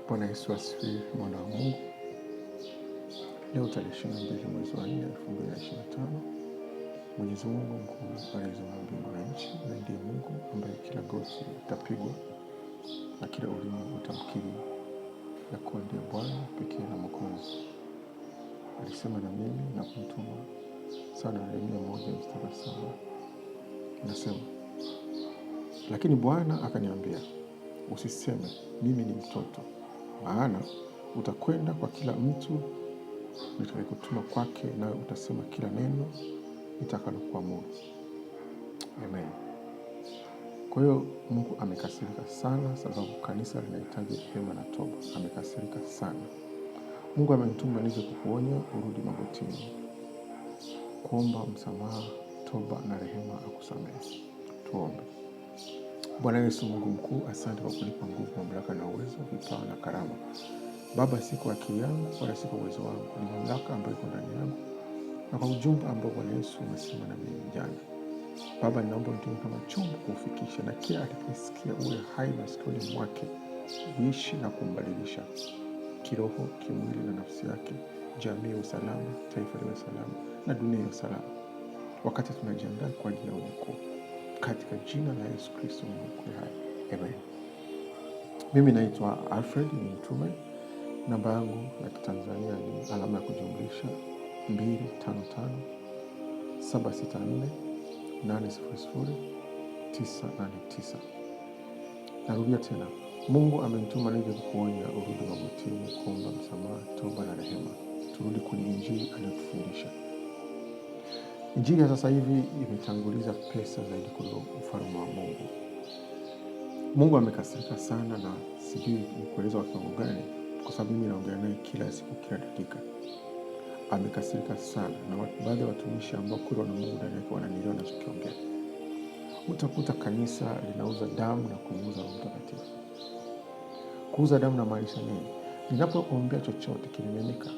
Bwana Yesu asifiwe, mwana wa Mungu. Leo tarehe 22 mwezi wa 4 2025, Mwenyezi Mungu mkuu aliyeziumba mbingu na nchi, na ndiye Mungu ambaye kila goti litapigwa na kila ulimi utamkiri ya kuwa ndiye Bwana pekee na Mwokozi. Alisema na mimi na kumtuma sana Yeremia 1 mstari wa 7 inasema, lakini Bwana akaniambia, usiseme mimi ni mtoto, maana utakwenda kwa kila mtu nitakayekutuma kwake, nawe utasema kila neno nitakalokuamuru. Amen. Kwa hiyo Mungu amekasirika sana, sababu kanisa linahitaji rehema na toba. Amekasirika sana. Mungu amenituma nije kukuonya urudi magotini, kuomba msamaha, toba na rehema akusamehe. Tuombe. Bwana Yesu, Mungu mkuu, asante kwa kunipa nguvu, mamlaka na uwezo, vipawa na karama. Baba, si kwa akili yangu wala si kwa uwezo wangu, ni mamlaka ambayo iko ndani yangu na kwa ujumbe ambao Bwana Yesu umesema na mimi jana. Baba, ninaomba unitumie kama chombo kuufikisha, na kila atakayesikia uwe hai masikioni mwake, uishi na kumbadilisha kiroho, kimwili na nafsi yake, jamii ya usalama, taifa liwe salama na dunia ya usalama, wakati tunajiandaa kwa ajili ya unyakuo, katika jina la Yesu Kristo Mungu hai, amen. Mimi naitwa Alfred, ni mtume. Namba yangu ya Kitanzania ni alama ya kujumlisha 255 764 800 989. Narudia tena, Mungu amenituma nije kukuonya urudi magotini, kuomba msamaha, toba na rehema. Turudi kwenye Injili aliyotufundisha. Injili ya sasa hivi imetanguliza pesa zaidi kuliko ufalme wa Mungu. Mungu amekasirika sana, na sijui nikueleza kwa kiwango gani, kwa sababu mimi naongea naye kila siku, kila dakika. Amekasirika sana, na baadhi ya watumishi ambao kweli wana Mungu ndani yake wananielewa nachokiongea. Utakuta kanisa linauza damu na kumuuza Roho Mtakatifu. Kuuza damu namaanisha nini? Ninapoombea chochote kimiminika,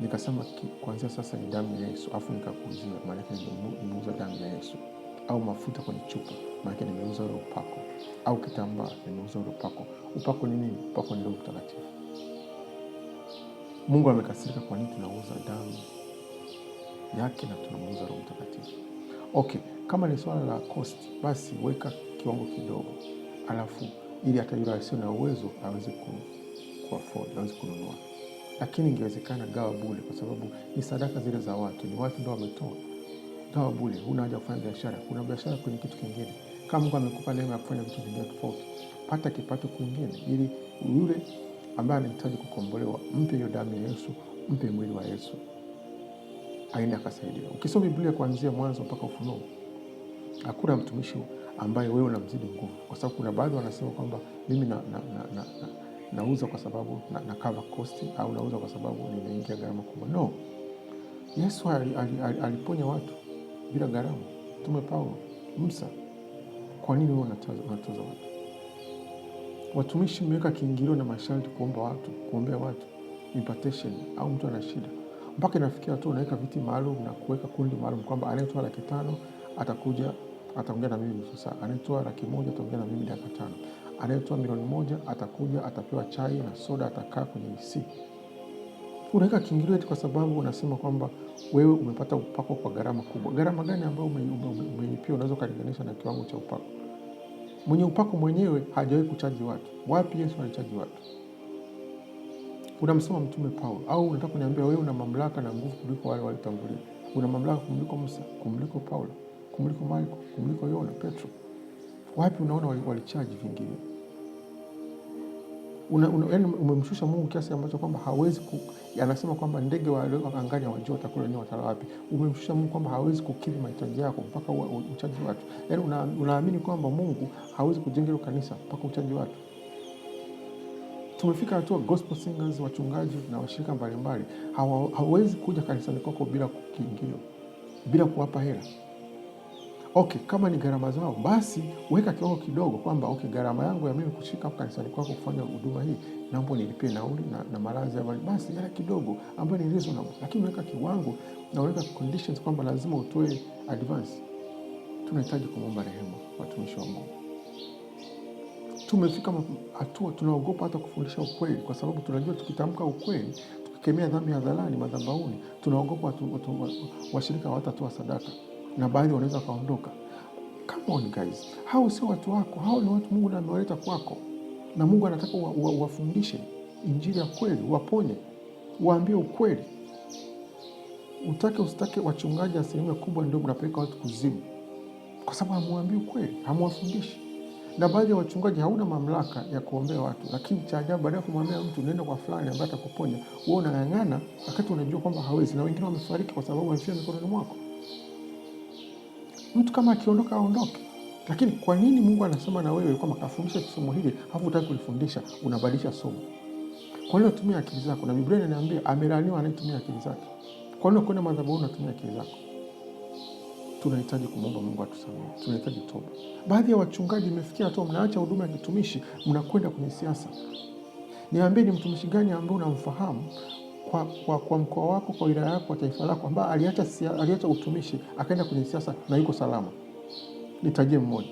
nikasema kuanzia sasa ni damu ya Yesu, afu nikakuuzia, maana yake nimeuza damu ya Yesu. Au mafuta kwenye chupa, maana yake nimeuza ule upako. Au kitambaa, nimeuza ule upako. Upako ni nini? Upako ni Roho Mtakatifu. Mungu amekasirika, kwa nini tunauza damu yake na tunamuuza Roho Mtakatifu? Okay, kama ni swala la cost, basi weka kiwango kidogo, alafu ili hata yule asio na uwezo aweze ku afford, aweze kununua. Lakini ingewezekana gawa bure, kwa sababu ni sadaka zile za watu, ni watu ndio wametoa. Gawa bure, huna haja kufanya biashara. Kuna biashara kwenye kitu kingine. Kama Mungu amekupa neema ya kufanya vitu vingine tofauti, pata kipato kwingine, ili yule ambaye anahitaji kukombolewa, mpe hiyo damu ya Yesu, mpe mwili wa Yesu, aende akasaidia. Ukisoma Biblia kuanzia Mwanzo mpaka Ufunuo, hakuna mtumishi ambaye wewe unamzidi nguvu, kwa sababu kuna baadhi wanasema kwamba mimi nauza kwa sababu na cover cost au nauza kwa sababu nimeingia gharama kubwa. No, Yesu aliponya watu bila gharama. Mtume Paulo, Musa. Kwa nini wewe unatoza watu? Watumishi mmeweka kiingilio na masharti kuomba watu, kuombea watu impartation, au mtu ana shida mpaka inafikia hatua unaweka viti maalum na kuweka kundi maalum kwamba anayetoa 500,000 atakuja ataongea na mimi nusu saa, anayetoa 100,000 ataongea na mimi dakika 5, anayetoa 1,000,000 atakuja atapewa chai na soda, atakaa kwenye AC. Unaweka kiingilio eti kwa sababu unasema kwamba wewe umepata upako kwa gharama kubwa. Gharama gani ambayo umelipia? Unaweza ukalinganisha na kiwango cha upako? Mwenye upako mwenyewe hajawahi kuchaji watu. Wapi Yesu alichaji watu? Unamsoma Mtume Paulo au unataka kuniambia wewe una mamlaka na nguvu kuliko wale waliotangulia? Una mamlaka kumliko Musa, kumliko Paulo, kumliko Marko, kumliko Yona, Petro? Wapi unaona walichaji vingine? Yaani umemshusha Mungu kiasi ambacho kwamba hawezi anasema kwamba ndege wa angani hawajui watakula nini, watala wapi. Umemshusha Mungu kwamba hawezi kukidhi mahitaji yako mpaka uchaji watu. Yaani unaamini kwamba Mungu hawezi kujenga hilo kanisa mpaka uchaji watu. Tumefika hatua gospel singers, wachungaji na washirika mbalimbali hawawezi kuja kanisani kwako bila kiingilio, bila kuwapa hela. Okay, kama ni gharama zao basi weka kiwango kidogo kwamba okay, gharama yangu ya mimi kushika kanisani kwako kufanya huduma hii, naomba nilipie nauli na malazi ya basi hela kidogo ambayo ni reasonable, lakini weka kiwango na weka conditions kwamba lazima utoe advance. Tunahitaji kumwomba rehema watumishi wa Mungu. Tumefika hatua tunaogopa hata kufundisha ukweli, kwa sababu tunajua tukitamka ukweli, tukikemea dhambi hadharani madhabahuni, tunaogopa washirika hawatatoa sadaka na baadhi wanaweza wakaondoka. Come on guys, hao sio watu wako, hao ni watu Mungu amewaleta kwako, na Mungu anataka uwafundishe injili ya kweli, waponye, waambie ukweli. Utake usitake, wachungaji asilimia kubwa ndio mnapeleka watu kuzimu, kwa sababu hamwambii ukweli, hamwafundishi. Na baadhi ya wachungaji hauna mamlaka ya kuombea watu, lakini cha ajabu, baada ya kumwambia mtu nenda kwa fulani ambaye atakuponya, wewe unang'ang'ana wakati unajua kwamba hawezi, na wengine wamefariki kwa sababu wamefia mikononi mwako. Mtu kama akiondoka aondoke. Lakini kwa nini Mungu anasema na wewe kwamba kafundisha somo hili halafu hutaki kulifundisha, unabadilisha somo? Kwa nini unatumia akili zako? Na Biblia inaniambia amelaaniwa anayetumia akili zake. Kwa nini unakwenda madhabahuni unatumia akili zako? Tunahitaji kumwomba Mungu atusamehe, tunahitaji toba. Baadhi ya wachungaji imefikia hatua mnaacha huduma ya kitumishi, mnakwenda kwenye siasa. Niambie, ni mtumishi gani ambaye unamfahamu kwa mkoa wako, kwa wilaya yako, kwa taifa lako, ambaye aliacha utumishi akaenda kwenye siasa na yuko salama? Nitajie mmoja.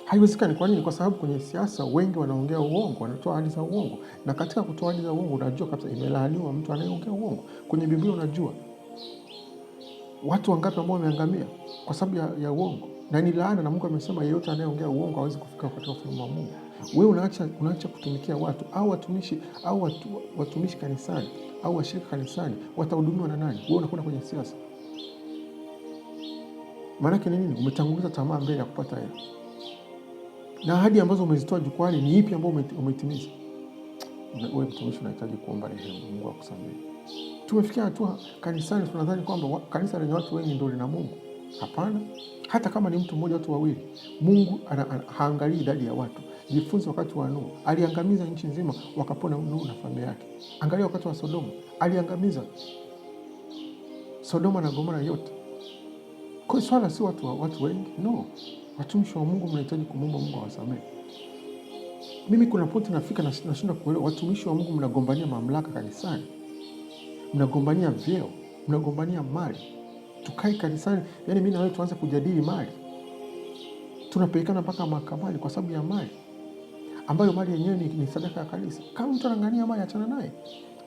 Haiwezekani. Kwa nini? Kwa sababu kwenye siasa wengi wanaongea uongo, wanatoa ahadi za uongo, na katika kutoa ahadi za uongo unajua kabisa imelaaniwa mtu anayeongea uongo. Kwenye Biblia unajua watu wangapi ambao wameangamia kwa sababu ya uongo, na ni laana, na Mungu amesema yeyote anayeongea uongo hawezi kufika katika ufalme wa Mungu. Wewe unaacha kutumikia watu au watumishi au watumishi kanisani au washirika kanisani watahudumiwa na nani? Wewe unakwenda kwenye siasa. Maanake ni nini? Umetanguliza tamaa mbele ya kupata hela. Na ahadi ambazo umezitoa jukwani ni ipi ambayo umetimiza? Wewe mtumishi unahitaji kuomba rehema, Mungu akusamehe. Tumefikia hatua kanisani tunadhani kwamba kanisa lenye watu wengi ndio lina Mungu. Hapana, hata kama ni mtu mmoja, watu wawili, Mungu haangalii idadi ya watu. Jifunze wakati wa Nuhu, aliangamiza nchi nzima, wakapona Nuhu na familia yake. Angalia wakati wa Sodoma, aliangamiza Sodoma na Gomora yote. Kwa hiyo swala si watu wengi, no. Watumishi wa Mungu mnahitaji kumwomba Mungu awasamehe. Mimi kuna pointi nafika nashindwa kuelewa, watumishi wa Mungu mnagombania mamlaka kanisani, mnagombania vyeo, mnagombania mali. Tukae kanisani, yani mimi na wewe tuanze kujadili mali, tunapelekana mpaka mahakamani kwa sababu ya mali, ambayo mali yenyewe ni sadaka ya kanisa. Kama mtu anang'ania mali, achana naye,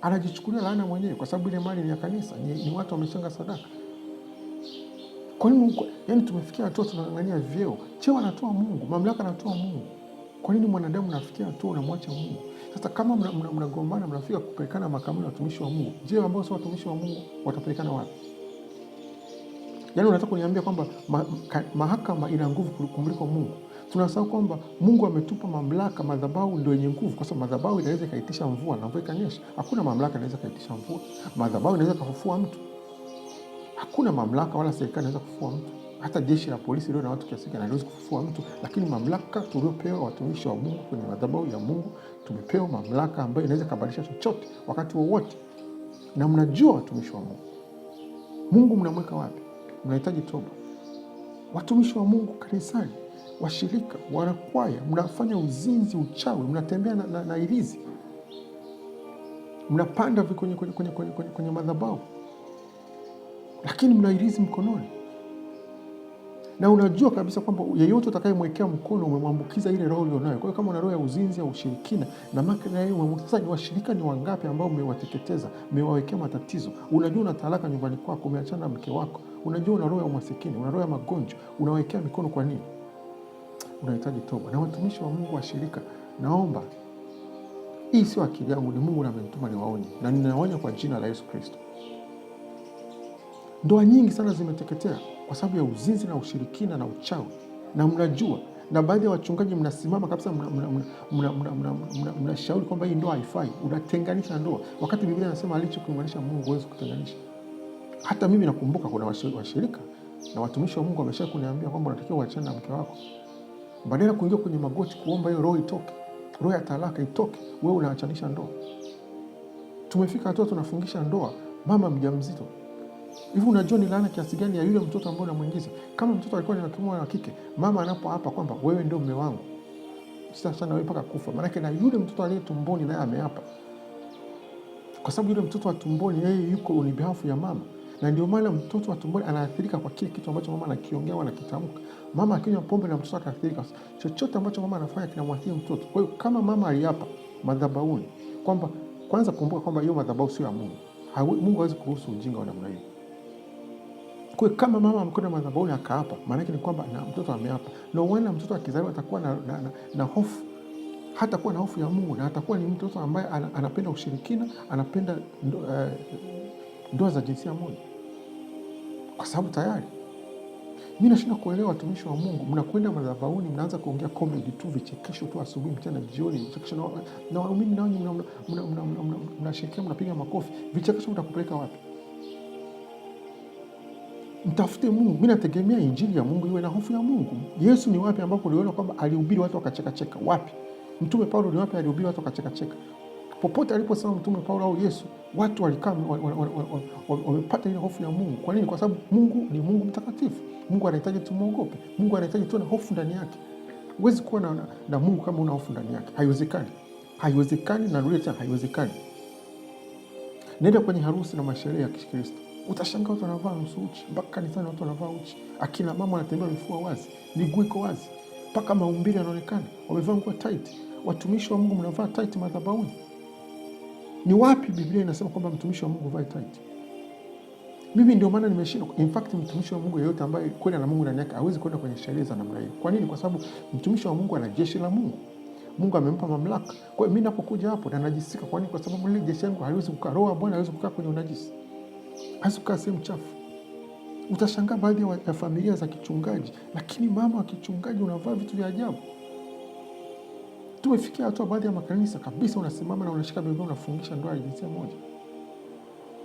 anajichukulia laana mwenyewe, kwa sababu ile mali ni ya kanisa, ni watu wamechanga sadaka. Kwa nini? Yani tumefikia hatua tunang'ang'ania vyeo. Cheo anatoa Mungu, mamlaka anatoa Mungu. Kwa nini mwanadamu nafikia hatua unamwacha Mungu? Sasa kama mnagombana, mnafika kupelekana mahakamani watumishi wa Mungu, je, ambao sio watumishi wa Mungu watapelekana wapi? Yaani unataka kuniambia kwamba mahakama ina nguvu kumliko Mungu? Tunasahau kwamba Mungu ametupa mamlaka, madhabahu ndio yenye nguvu, kwa sababu madhabahu inaweza ikaitisha mvua na mvua ikanyesha. Hakuna mamlaka inaweza ikaitisha mvua. Madhabahu inaweza kufufua mtu. Hakuna mamlaka wala serikali inaweza kufufua mtu. Hata jeshi la polisi lio na watu kiasi gani haliwezi kufufua mtu, lakini mamlaka tuliopewa watumishi wa Mungu kwenye madhabahu ya Mungu, tumepewa mamlaka ambayo inaweza kubadilisha chochote wakati wowote. Na mnajua watumishi wa Mungu, Mungu mnamweka wapi? Mnahitaji toba. Watumishi wa Mungu kanisani, washirika, wanakwaya, mnafanya uzinzi, uchawi, mnatembea na ilizi, mnapanda kwenye madhabahu, lakini mna ilizi mkononi na unajua kabisa kwamba yeyote utakayemwekea mkono umemwambukiza ile roho ulionayo. Kwa hiyo kama una roho ya uzinzi au ushirikina na maka yeye umemwambukiza. Sasa ni washirika ni wangapi ambao umewateketeza, umewawekea matatizo? Unajua una talaka nyumbani kwako, umeachana na mke wako, unajua una roho ya umasikini, una roho ya magonjwa, unawekea mikono kwa nini? Unahitaji toba. Na watumishi wa Mungu washirika, naomba hii sio akili yangu, ni Mungu amenituma niwaonye, na ninaonya kwa jina la Yesu Kristo. Ndoa nyingi sana zimeteketea kwa sababu ya uzinzi na ushirikina na uchawi, na mnajua, na baadhi ya wachungaji mnasimama kabisa, mnashauri kwamba hii ndoa haifai, unatenganisha ndoa, wakati Biblia inasema alichokiunganisha Mungu huwezi kutenganisha. Hata mimi nakumbuka kuna washirika na watumishi wa Mungu wamesha kuniambia kwamba unatakiwa uachane na mke wako, badala ya kuingia kwenye magoti kuomba hiyo roho itoke, roho ya talaka itoke, wewe unaachanisha ndoa. Tumefika hatua tunafungisha ndoa mama mjamzito. Hivi unajua ni laana kiasi gani ya yule mtoto ambaye unamuingiza? Kama mtoto alikuwa ni wa kiume wa kike, mama anapoapa kwamba wewe ndio mume wangu, sitaachana wewe mpaka kufa, maanake na yule mtoto aliye tumboni naye ameapa, kwa sababu yule mtoto wa tumboni yeye yuko on behalf ya mama, na ndio maana mtoto wa tumboni anaathirika kwa kile kitu ambacho mama anakiongea au anakitamka. Mama akinywa pombe na mtoto ataathirika. Chochote ambacho mama anafanya kinamwathiri mtoto. Kwa hiyo kama mama aliapa madhabahuni kwamba, kwanza kumbuka kwamba hiyo madhabahu sio ya Mungu. Mungu hawezi kuruhusu ujinga wa namna hiyo. Kwa hiyo kama mama amekwenda madhabahuni akaapa, maana yake ni kwamba na mtoto ameapa. Na uone mtoto akizaliwa atakuwa na hofu, hatakuwa na hofu ya Mungu, na atakuwa ni mtoto ambaye anapenda ushirikina, anapenda ndoa za jinsia moja, kwa sababu tayari mi nashindwa kuelewa watumishi wa Mungu, mnakwenda madhabahuni, mnaanza kuongea comedy tu, vichekesho tu, asubuhi, mchana, jioni, vichekesho na waumini nanyi mnasherekea, mnapiga makofi. Vichekesho mtakupeleka wapi? Mtafute Mungu. Mi nategemea injili ya Mungu iwe na hofu ya Mungu. Yesu ni wapi ambapo uliona kwamba alihubiri watu wakachekacheka? Wapi? Mtume Paulo ni wapi alihubiri watu wakachekacheka? Popote aliposema Mtume Paulo au Yesu, watu walikaa wamepata ile hofu ya Mungu. Kwa nini? Kwa sababu Mungu ni Mungu mtakatifu. Mungu anahitaji tumwogope. Mungu anahitaji tuwe na hofu ndani yake. Huwezi kuwa na Mungu kama una hofu ndani yake, haiwezekani, haiwezekani. Narudia tena, haiwezekani. Nenda kwenye harusi na masherehe ya Kikristo, utashangaa watu wanavaa nusu uchi, mpaka kanisani watu wanavaa uchi. Akina mama wanatembea vifua wazi, miguu iko wazi, mpaka maumbile yanaonekana, wamevaa nguo tight. Watumishi wa Mungu mnavaa tight madhabahuni. Ni wapi Biblia inasema kwamba mtumishi wa Mungu vae tight? Mimi ndio maana nimeshindwa. In fact, mtumishi wa Mungu yeyote ambaye kweli ana Mungu ndani yake hawezi kwenda kwenye sherehe za namna hiyo. Kwa nini? Kwa sababu mtumishi wa Mungu ana jeshi la Mungu. Mungu amempa mamlaka. Kwa hiyo mimi napokuja hapo na najisika. Kwa nini? Kwa sababu lile jeshi langu haliwezi kukaa, roho ya Bwana haiwezi kukaa kwenye unajisi, haiwezi kukaa sehemu chafu. Utashangaa baadhi ya familia za kichungaji, lakini mama wa kichungaji unavaa vitu vya ajabu. Tumefikia hatua baadhi ya makanisa kabisa, unasimama na unashika Biblia unafungisha ndoa ya jinsia moja.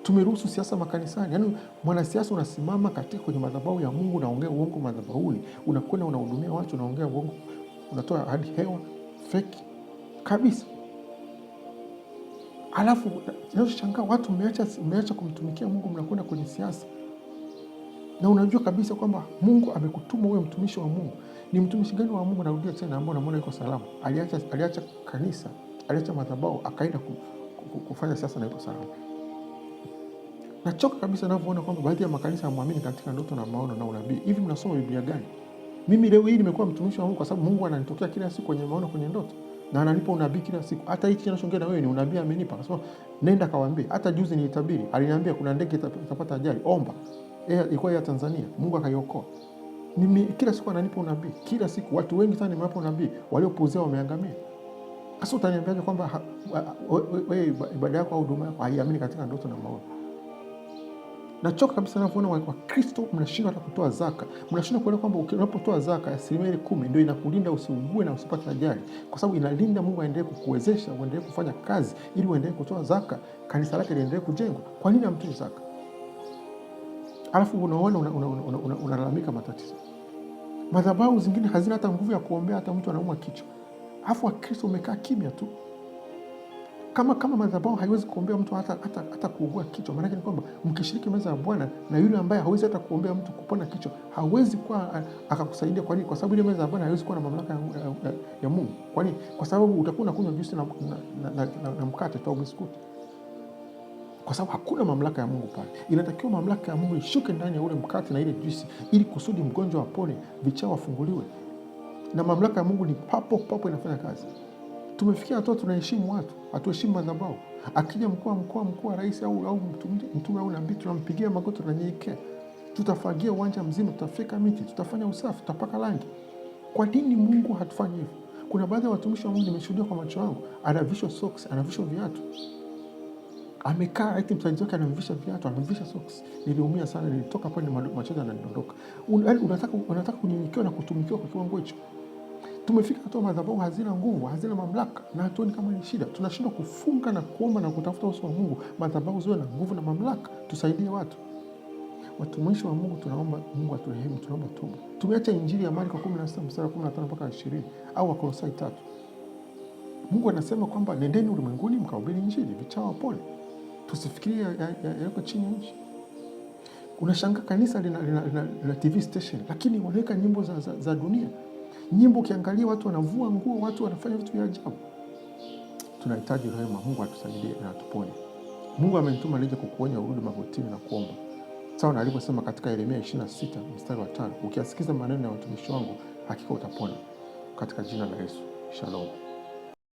Tumeruhusu siasa makanisani. Yaani mwanasiasa unasimama katika kwenye madhabahu ya Mungu, unaongea uongo madhabahuni, unakwenda unahudumia watu, unaongea uongo, unatoa hadi hewa feki kabisa. Alafu nachoshangaa watu mmeacha kumtumikia Mungu, mnakwenda kwenye siasa, na unajua kabisa kwamba Mungu amekutuma uwe mtumishi wa Mungu. Ni mtumishi gani wa Mungu, narudia tena, ambao unamwona yuko salama? Aliacha kanisa, aliacha madhabahu, akaenda kufanya siasa na yuko salama. Nachoka kabisa navyoona kwamba baadhi ya makanisa hamwamini katika ndoto na maono na unabii. Hivi mnasoma Biblia gani? Mimi leo hii nimekuwa mtumishi wa Mungu kwa sababu Mungu ananitokea kila siku kwenye maono, kwenye ndoto na ananipa unabii kila siku. Hata hichi ninachoongea na wewe ni unabii amenipa. Akasema nenda kawaambie. Hata juzi nilitabiri, aliniambia kuna ndege itapata ajali, omba. Ilikuwa ya Tanzania, Mungu akaiokoa. Mimi kila siku ananipa unabii, kila siku. Watu wengi sana nimewapa unabii, waliopuuzia wameangamia. Sasa utaniambiaje kwamba wewe ibada yako au huduma yako haiamini katika ndoto na maono? Nachoka kabisa navyoona Wakristo mnashindwa hata kutoa zaka, mnashindwa kuelewa kwamba unapotoa zaka asilimia ile 10 ndio inakulinda usiugue na usipate ajali, kwa sababu inalinda Mungu aendelee kukuwezesha uendelee kufanya kazi ili uendelee kutoa zaka, kanisa lake liendelee kujengwa. Kwa nini hamtoi zaka? Alafu unaona unalalamika matatizo. Madhabahu zingine hazina hata nguvu ya kuombea, hata mtu anaumwa kichwa, alafu Wakristo umekaa kimya tu. Kama madhabahu haiwezi kuombea mtu hata kuugua kichwa, maanake ni kwamba mkishiriki meza ya Bwana na yule ambaye hawezi hata kuombea mtu kupona kichwa hawezi kuwa akakusaidia. Kwa nini? Kwa sababu ile meza ya Bwana haiwezi kuwa na mamlaka ya Mungu. Kwa nini? Kwa sababu utakuwa unakunywa juisi na mkate tu au biskuti, kwa sababu hakuna mamlaka ya Mungu pale. Inatakiwa mamlaka ya Mungu ishuke ndani ya ule mkate na ile juisi, ili kusudi mgonjwa apone, vichaa wafunguliwe, na mamlaka ya Mungu ni papo papo inafanya kazi. Tumefikia hatua tunaheshimu watu, hatuheshimu madhabahu. Akija mkuu wa mkoa, mkuu wa rais au mtume au nabii, tunampigia magoti, tunanyenyekea. Tutafagia uwanja mzima, tutafyeka miti, tutafanya usafi, tutapaka rangi. Kwa nini Mungu hatufanyi hivyo? Kuna baadhi ya watumishi wa Mungu nimeshuhudia kwa macho yangu, anavishwa socks, anavishwa viatu, amekaa eti msaidizi wake anamvisha viatu, anamvisha socks. Niliumia sana, nilitoka pale machozi yananidondoka. Unataka kunyenyekewa na kutumikiwa kwa kiwango hicho? Tumefika hatua madhabahu hazina nguvu, hazina mamlaka, na hatuoni kama ni shida. Tunashindwa kufunga na kuomba na kutafuta uso wa Mungu, madhabahu ziwe na nguvu na mamlaka, tusaidie watu. Watumishi wa Mungu, tunaomba Mungu aturehemu, tunaomba toba. Tumeacha Injili ya Marko 16 mstari wa 15 mpaka 20 au Wakolosai 3. Mungu anasema kwamba nendeni ulimwenguni mkahubiri Injili, vichaa wapone. Tusifikirie yako chini ya nchi. Unashangaa kanisa lina TV station, lakini wanaweka nyimbo za dunia. Nyimbo ukiangalia watu wanavua nguo, watu wanafanya vitu vya ajabu. Tunahitaji rehema. Mungu atusaidie na atuponye. Mungu amenituma nije kukuonya urudi magotini na kuomba. Sawa na alivyosema katika Yeremia 26 mstari wa 5, ukiyasikiza maneno ya watumishi wangu hakika utapona. Katika jina la Yesu, shalom.